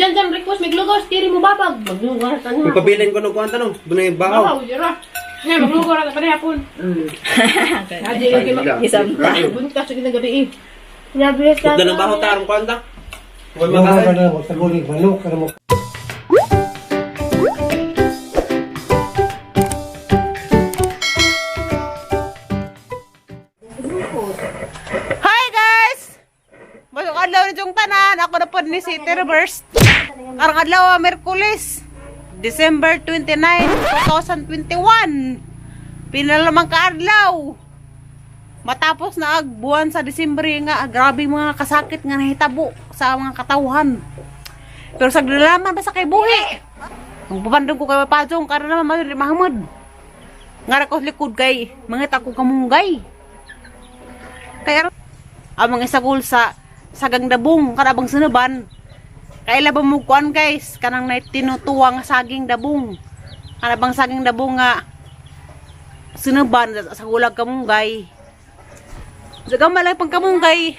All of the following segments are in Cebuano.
dyan dyan request maglugaw, tiri mo babag. Maglugar ka na. Magpabilin ko ng kuwan tanong. Doon yung bahaw. Bahaw, jara. Nga, maglugaw ra pa hapon. Adi lagi mag Isang buntas sa gabi eh. Grabe ka. Huwag na ng bahaw tarong kuwan ta. Huwag Mga makain. ka na mo, tagulig, manok ka na mo. Hi guys! Masok adlaw ni Jong tanan. Ako na po ni si Terburst. Karong adlaw, Merkulis. December 29, 2021. Pinalamang kaadlaw. Matapos na ag buwan sa Disyembre nga, grabe mga kasakit nga nahitabo sa mga katawhan. Pero sa nalaman ba sa kay buhi? Ang papandong ko kay Pajong, karon naman Madrid Mahamud. Nga ra ko sa likod kay mangita ko kamunggay. Kaya ang mga isagol sa sagang dabong karabang sinuban. Kaila ba mo kuan guys kanang na tinutuwa nga saging dabong. Kanabang saging dabong nga sinuban sa gulag kamunggay. Sa gamay lang pang kamunggay.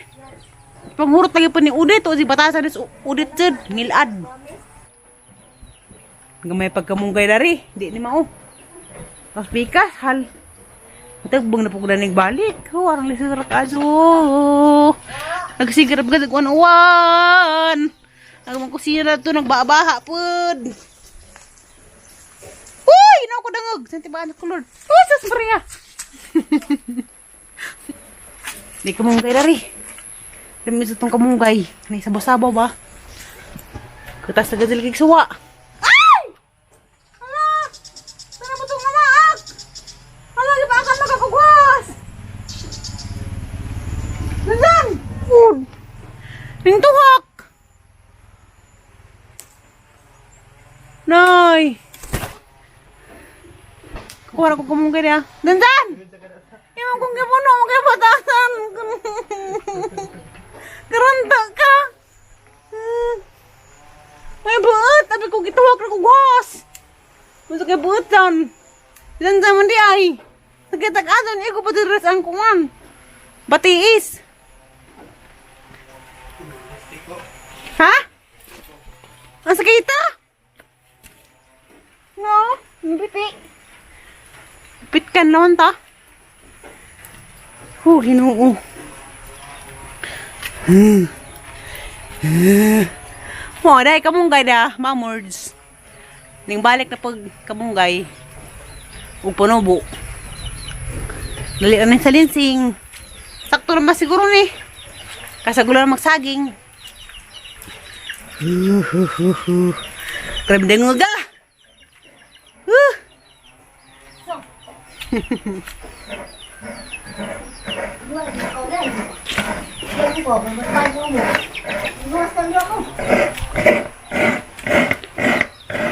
Panghurot lagi pa ni Udit o si batasan is Udit jud ngilad. Gamay pagkamunggay dari, di ni mao. Tapos pikas hal. Tagbang na po ko na balik. Oh, arang lisod ra kaso. Nagsigarap ka nagwan-uwan. Ang kusina na to nagbabaha pud. Uy, ino ko dangog. Sa tibaan ko Lord. Uy, sus Maria. Di kamunggay dari. Dami sa tong kamunggay. Nay sabaw-sabaw ba? Kutas sa gazil kig suwa. Ay! Hala! Sana ba tong amaak? Hala, di ba ka makakugwas? Nandan! Food! Ning tuhak! Nay! Kuha na ko kumunggay niya. Dandan! Imo kong gipuno mo kay batasan. Karanta ka. Ay, buot! Sabi ko, gituwak na kugwas! Gusto kay buotan. Dandan man di ay. Nagkitag-aton, iko pa diri ang kuwan. Batiis. Ha? Ang sakita? No, biti. Pit ka naman ta. Hu, Ginoo. Mo, dahil kamunggay da, mamords. Ning balik na pag kamunggay. Ug panubo. Dali na sa linsing. Sakto naman siguro ni. Kasagulan magsaging. Hu hu hu hu. Grabe dengog ah. Huh.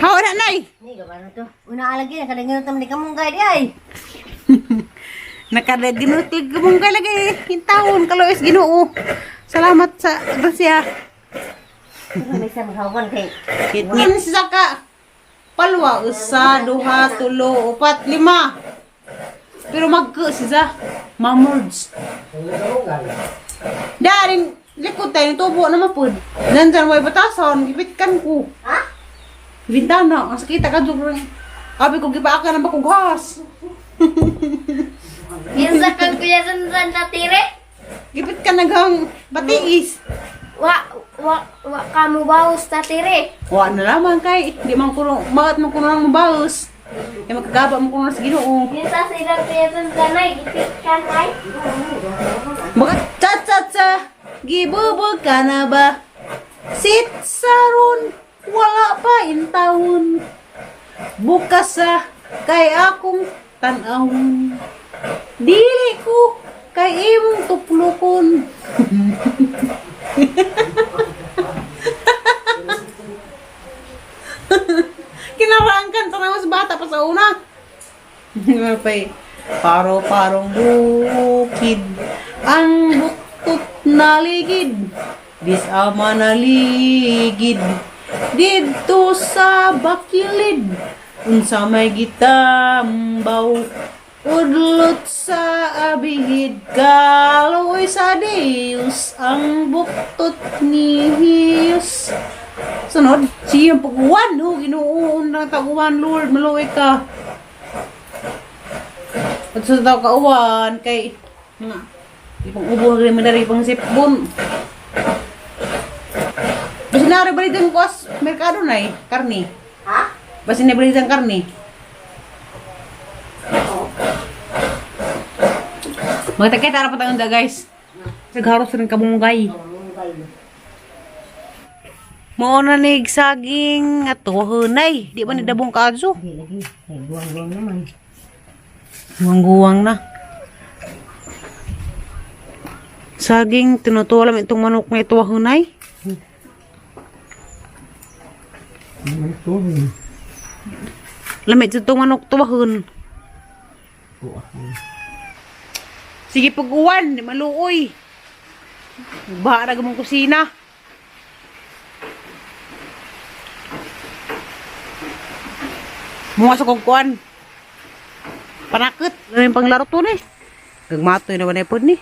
Hawa na nay. Ni ka ba na to? Una alagi na kadangin tam ni kamunggay di ay. Nakadaginutig kamunggay lagi. Intawon kalois Ginoo. Salamat sa grasya. May sa hawan kay. Ngin sa ka. Palwa, usa, duha, tulo, upat, lima. Pero magka siya. Mamords. Daring likod tayo, tubo na mapud. Nandyan way batasan, gipitkan ko. Ha? Bintana, ang sakita ka dyan. Abi ko gipaaka na bakughas. Kinsa kang kuya Zanzan tatire? Gipit ka naghang batiis. Wa wa wa ka mo bawas tatire. Wa na lamang kay, di man kuno, magat man kuno lang mabaos. Kaya magkagaba mo kuno sa Ginoo. Kinsa silang kuya Zanzan ay gipit kan ay. Baka cha cha cha, gibubog ka na ba? Sit saron, wala pa intawon. Bukas sa kay akong tanawon. Dili ko kay imong tuplokon. Kinaraan kan tanaw sa bata pa sa una. Pay. Paro-parong bukid ang buktot na ligid. Dis ama naligid didto sa bakilid. Unsa may gitambaw udlot sa abihid kaloy sa Dios ang buktot ni Hiyos. Sunod, siya yung pag-uwan. Oh, ginuon na tag-uwan, Lord. Maluwi ka. At sa tao kauwan, kay... Nga, ipang ubo na rin manari, ipang sipbon. Basta na rin balitan ko as merkado na eh, karni. Ha? Basta na balitan karni. Magtakita ara pa tayong da guys. Nagharos rin kabunggay. Mao na ni saging at tuhunay. Di ba ni dabong kaadso? Di lagi. Ay, guwang-guwang naman. Guwang-guwang na. Saging, tinutulam itong manok na ito hunay. Lamit itong manok tuwahon. Sige pag-uwan, di maluoy. Baha na gamong kusina. Mga sa kong kuwan. Panakit. Ano yung panglaro to ni? Gagmatoy na ba na ipod ni?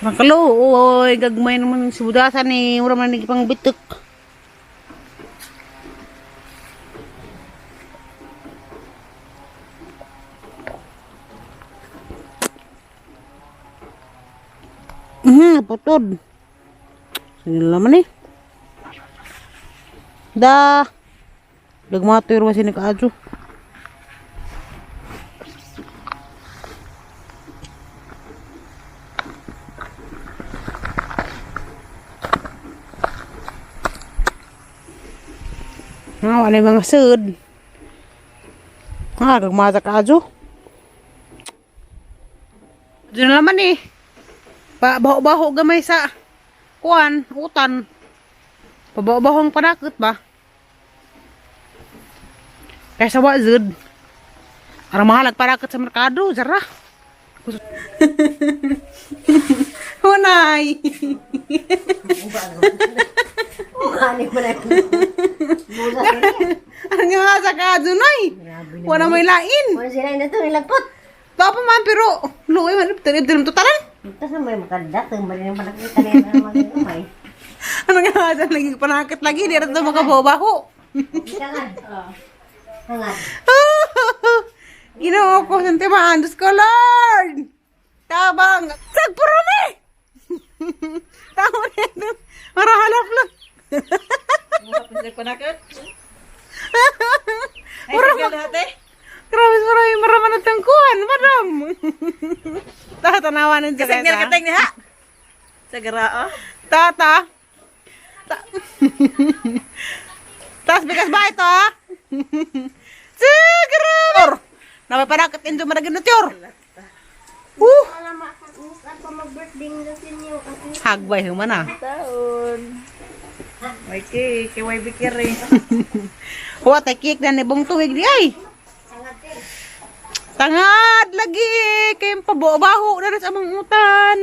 Parang oy, gagmay naman yung sudasan ni. Mura man ni pang bitik. Putod. Sige naman eh. Da. Gagmatoy ruwa sinikadyo. Ah, wala yung mga sud. Ah, gagmata ka adyo. Diyan na naman eh. Pabaho-baho gamay sa kuan, utan. Pabaho-baho ang panakot ba? Kaysa wa zud. Ara mahal ang panakot sa merkado, zara. Hunay. Ano mo na yun? Bugas na niya. Ang nga sa kadyo nay. Grabe naman. Wala may lain. Wala sila na ito, nilagpot. Papa man pero luoy man tinim to tanan. Ito sa may makanda, ito may rin panakita na yan ang mga Ano nga sa lagi panakit lagi di ra to makabaho. Hangat. Hangat. Ginoo ko sa timaan, Diyos ko Lord. Tabang sagpuro ni. Tama na ito. Marahalap lang. Mura Grabe marami marama na tangkuhan, madam. Tatanawan ng Kasag jaketa. kateng niya. Sa garaa. Tata. Ta Tas bigas ba ito ha? Siguro. Napapanakit indo maragin na tiyor. Alam mo, ako mag-birthday na sinyo. Hagbay human ah. Taon. May cake, kay way bikiri. Huwa tay cake na ni bong tuwig di ay. Tangad lagi kay pabaho na sa among utan.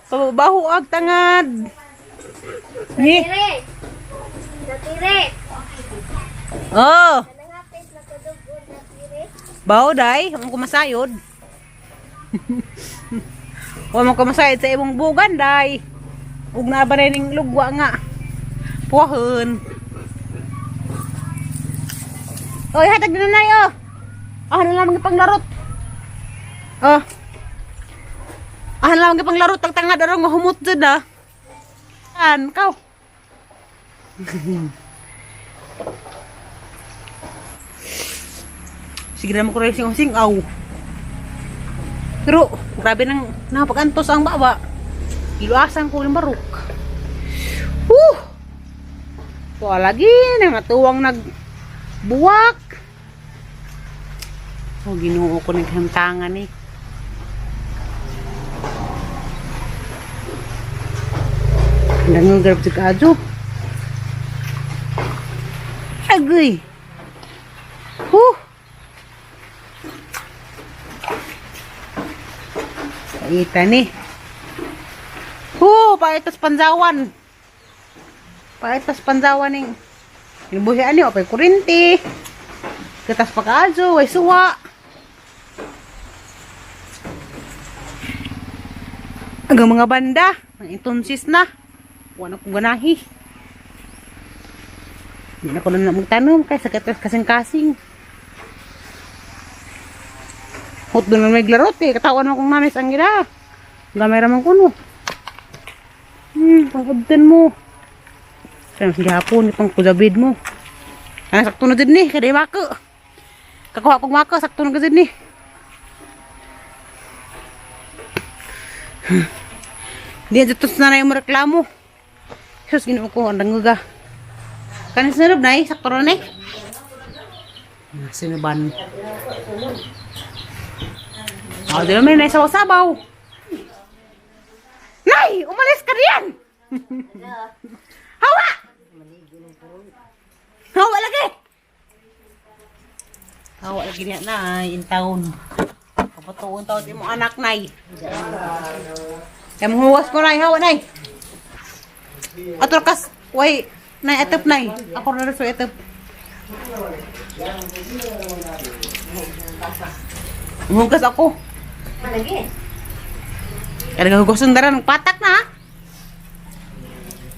Pabaho ag tangad. Ni. Tire! Natire! Oh, Nangapit na kadugod natire. baho day, ang kumasayod. Wa man kumasayod sa imong bugan day. Ug naa ba ning lugwa nga. Puwahon. Oy, hatag na nay oh. Ah, ano lang mga panglarot. Oh. Ah, ano lang mga panglarot tag tangad aron nga humot jud ah. An kaw. Sige na mo ko rin sing aw. Pero grabe nang napagantos ang baba. Iluasan ko yung barok. Woo! Tuwa lagi nangatuwang nagbuwak. Oh, Ginoo ko ng kahimtangan eh. Nangagarap sa kaadyo. Agoy! Huh! Paita ni. Huh! Paitas panzawan. Paitas panzawan ning. Inubuhian ni, opay kurinti. Katas pagkaadyo, way suwa. Ang mga banda, ang intonsis na. Wala kong ganahi. Hindi na ko na magtanom kay sa kasing-kasing. Hot doon na may glarot eh. Katawan mo kung nanis ang gina. Gamay raman ko no. Pangabdan mo. Kaya mas gihapon, pang kuzabid mo. Ano, sakto na dyan ni. Kada mako. Kakuha kong mako, sakto na dyan ni. Di dito sa nanay mo reklamo. Sus, ginoo ko, ang danguga. Kanis na nay, sakto na nay. Sinuban. Oh, di naman nay sabaw-sabaw. Nay, umalis ka riyan. Hawa! Hawa lagi. Hawa lagi niya nay, in town. Kapatuon taon di mo anak nay. Kaya muhuwas ko nay, hawa nay. Ato kas, way, nay atop nay. Ako na rin sa atop. Hugas ako. Malagi. Kaya naghugasan dara, nagpatak na. ah.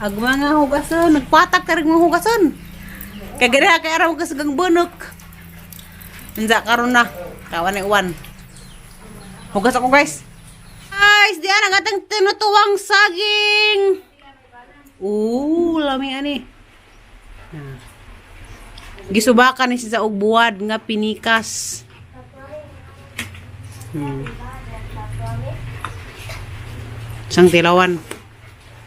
Ag mga hugasan, nagpatak ka rin mga hugasan. Kaya gano'n kaya araw ka sa gang bunok. Unsa karon na, kawan na uwan. Hugas ako guys. Guys, diyan ang atang tinutuwang saging. Oo, lami ani. Na. Gisubakan ni siya og buwad nga pinikas. Isang tilawan.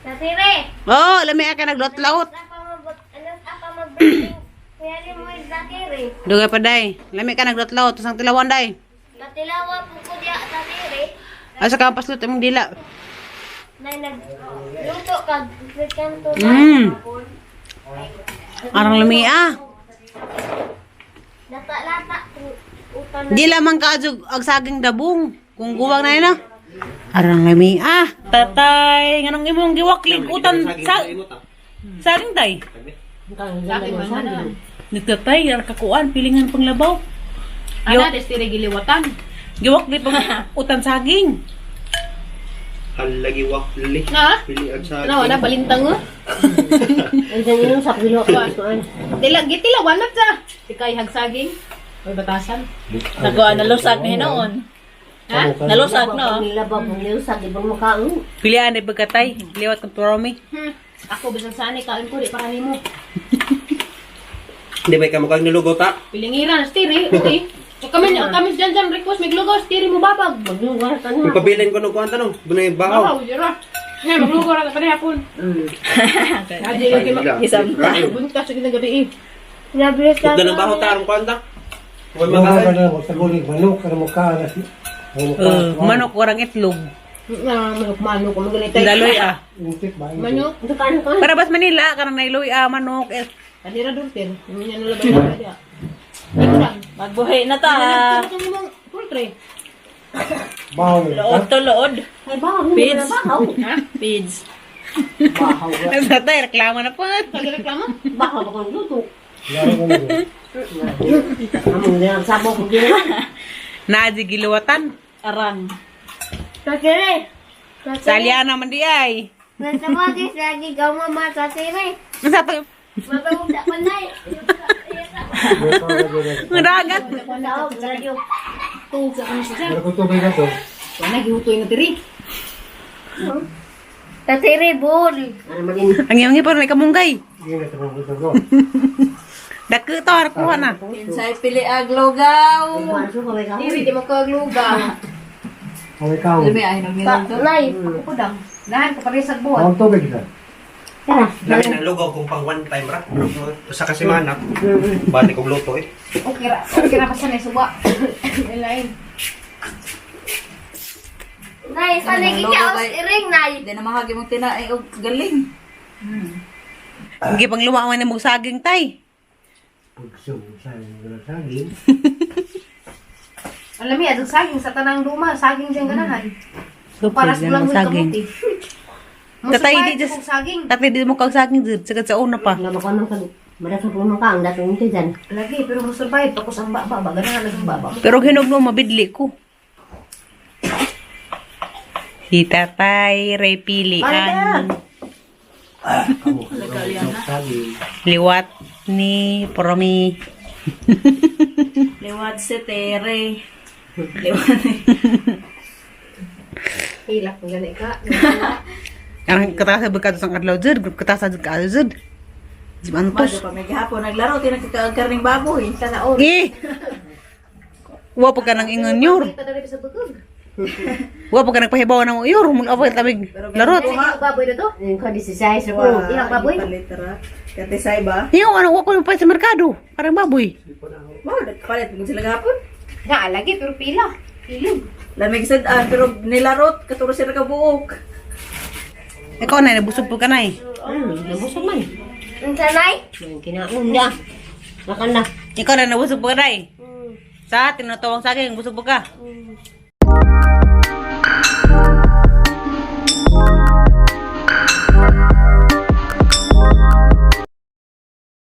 Tatire. Oh, lami ka naglot-laot. Alas apa mag-birthday. Kaya ni mo yung tatire. Dugay pa day. Lami ka naglot-laot isang tilawan day. Katilawa po ko diya tatire. Asa ka paslot imong dila. Nay nagluto ka kanto. Arang lami ah. Lata-lata utan Di lamang ka adyo og saging dabong. Kung guwang na yun ah. Arang lami ah. Tatay, nganong imong giwaklig utan sa saging day. Nagtatay, ar kakuan, pilingan pang labaw. Ana, des tiri giliwatan. Giwakli pang utan saging. Halagi wakli. Na? Pili ag saging. Ano, ana balintang oh. Ay, dyan yun, sa kilo ko. Dila gitilawan na ta. Sikay hagsaging. Oy batasan. Nagawa nalusag na hinoon. Ha? Nalusag no. Nilabag, nilusag, ibang mukha. Pilian ay pagkatay. Liwat kang turomi. Ako bisan saan kaon ko di para nimo. Hindi ba ka mukhang nilugaw ta? Pilingiran stiri, okay. So kami kami dyan dyan request miglugaw stiri mo babag. Maglugar ka na. Yung pabilin ko ng kwanta no. Doon ay bahaw. Bahaw, jara. Nga maglugaw ra pa hapon. Adi yung kima. Isang Bunta sa kitang gabi eh. Nabilis Huwag na ng bahaw ta, arong kwanta. Huwag Lugar makain. ka na mo, tagulig, manok, ano mo ka, ano mo ka, Manok warang itlog. Na manok manok ko maganitay. Daloy ah. Intik ba? Intik. Manok. Ito ka, ano ka? Para bas Manila, karang nailoy ah, manok. Eh. Adira dun ter. Yung ano laban na dia. Ikaw. Magbuhi na ta. Ano mong poultry? Bahaw na. Lood to lood. Ay, bahaw, hindi Pids. na bahaw. Pids. Bahaw. Tatay, reklamo na po. Reklamo? Bahaw ba kung luto? Laro ko na. Among din ang sabaw kung ginawa. Naadi giluwatan. Arang. Tatire. Salya naman di ay. Nasawagis lagi gawa ma tatire. Sa to, Matawag pa nay. ang dagat. Sabaw, radyo. Tuog sa kami siya. Wala ko tubig na to. Wala gihutoy na diri. Tatire bol. Ano man yun? Ang iyong ipon may kamunggay. Hindi na ito mong ko. Dako to, kuha na. Kinsay pili ag lugaw. Ano ko, may kahoy. Diri di mo kaglugaw. Ang ikaw. Lumi ay nang Ta nay. Ako ko dang. Dahan ko paresag buhat. Ang tubig na. Tara. Lami ng lugaw kung pang one time ra. Sa kasimana. Balik kong luto eh. Okay ra. Okay ra pa sa suba. Lain. Nay sa lagi ka os iring nay. Di na mahagi mong tinae og galing. Hindi pang lumawan na mong saging tay. Pugsong sa mga saging. Alam niya, adong saging sa tanang duma, saging diyang ganahan. Para sa Super, ulang ng saging. kamuti. Tatay, Musubay di just- kung saging. Tatay, di mo kag saging dito. Sagad sa una pa. Wala ba ko nang kami? Marasa po nung kaang dating ito dyan. Lagi, pero mo survive pa ko sa baba, ba ganahan na sa baba. Pero hinog no, mabidli ko. Si Tatay Ray Pili ang Saging. liwat. Ni Promi. Liwat si Tere. Liwat. Hilak mo gani ka. Ang katasa ba sa adlaw jud, katasa jud ka jud. Mado Antos. pa may gihapon naglaro tinagkakaag karning baboy. Tanaon. Eh. Wa pa ka nang ingon yor. Kita dali sa bukog. Wa pa ka nagpahibaw ng yor, mula pa tabig larot. Ay, baboy na to. Yung ko disisay sa ko. Ilang baboy? Palitra. Katisay ba? Yung ano, wa ko yung pa sa merkado, parang baboy. Wow, nagpalit mo sila gahapon. Nga, lagi, pero pila. Pilo. Lamig sad ah, pero nilarot katuro sila kabuok. Ikaw na, nabusog po ka na eh. Nabusog man. Ang sanay? Yung kinaon na. Makan na. Ikaw na, nabusog po ka na eh. Sa tinatawang saging, busog po ka.